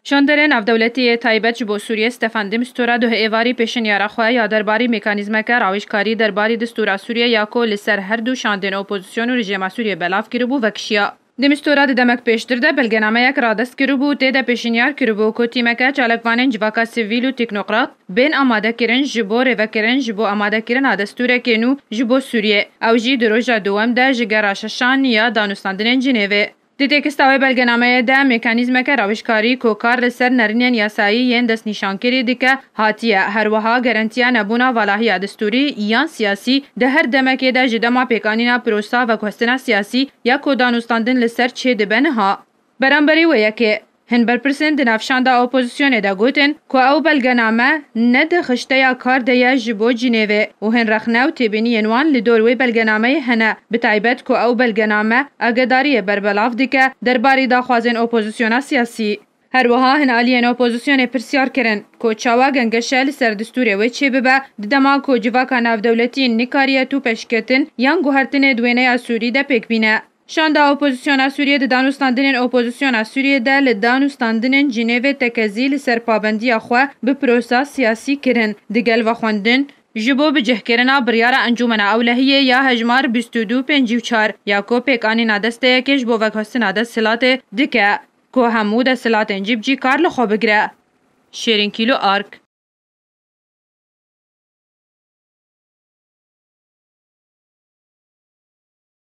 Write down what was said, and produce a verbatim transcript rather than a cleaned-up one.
Şanderê navdewletî yê taybet ji bo Sûriyê Stefan de Mistura duh êvarî pêşinyara xwe ya derbarî mekanîzmeke rawişkarî derbarî distûra Sûriyê ya ku li ser her du şandên opozîsyon û rejêma Sûriyê belav kiribû vekişiya. De Mistura di demek pêştir de belgenameyek radest kiribû û tê de pêşinyar kiribû ku tîmeke çalakvanên civaka sivîl û teknokrat bên amadekirin ji bo rêvekirin ji bo amadekirina destûrekê nû ji bo Sûriyê. Ew jî di roja duwem de ji gera şeşan ya danûstandinên Cinêvê. Di teksta wê belgenameyê de mekanîzmeke rawişkarî ku kar li ser nerînên yasayî yên destnîşankirî dike hatiye, her wiha garantiya nebûna valahiya destûrî yan siyasî di her demekê de ji dema pêkanîna prosa veguhestina siyasî ya ku danûstandin li ser çêdibe niha. Beramberî wê yekê, hin berpirsên di nav şanda opozîsyonê de gotin ku ew belgename ne di xişteya kar de ye ji bo Cinêvê û hin rexne û têbîniyên wan li dor wê belgenameyê hene, bi taybet ku ew belgename agedariyê berbelav dike derbarî daxwazên opozîsyona siyasî. Her wiha hin aliyên opozîsyonê pirsyar kirin ku çawa gengeşe li ser distûrê wê çêbibe, di dema ku civaka navdewletî nikariye tu pêşketin yan guhertinê di wêneya Sûrî de pêk bîne. Şanda opozîsyona Sûriyê di danûstandinên opozîsyona Sûriyê de li danûstandinên Cinêvê tekezî li ser pabendiya xwe bi prosa siyasî kirin, digel vexwendin ji bo bicihkirina biryara Encûmena Ewlehiyê ya hejmar bîst û du pêncî û çar ya ku pêkanîna desteyekê ji bo veguhestina desthilatê dike ku hemû desthilatên cî bi cî kar li xwe bigire. Şêrîn Kîlo Ark.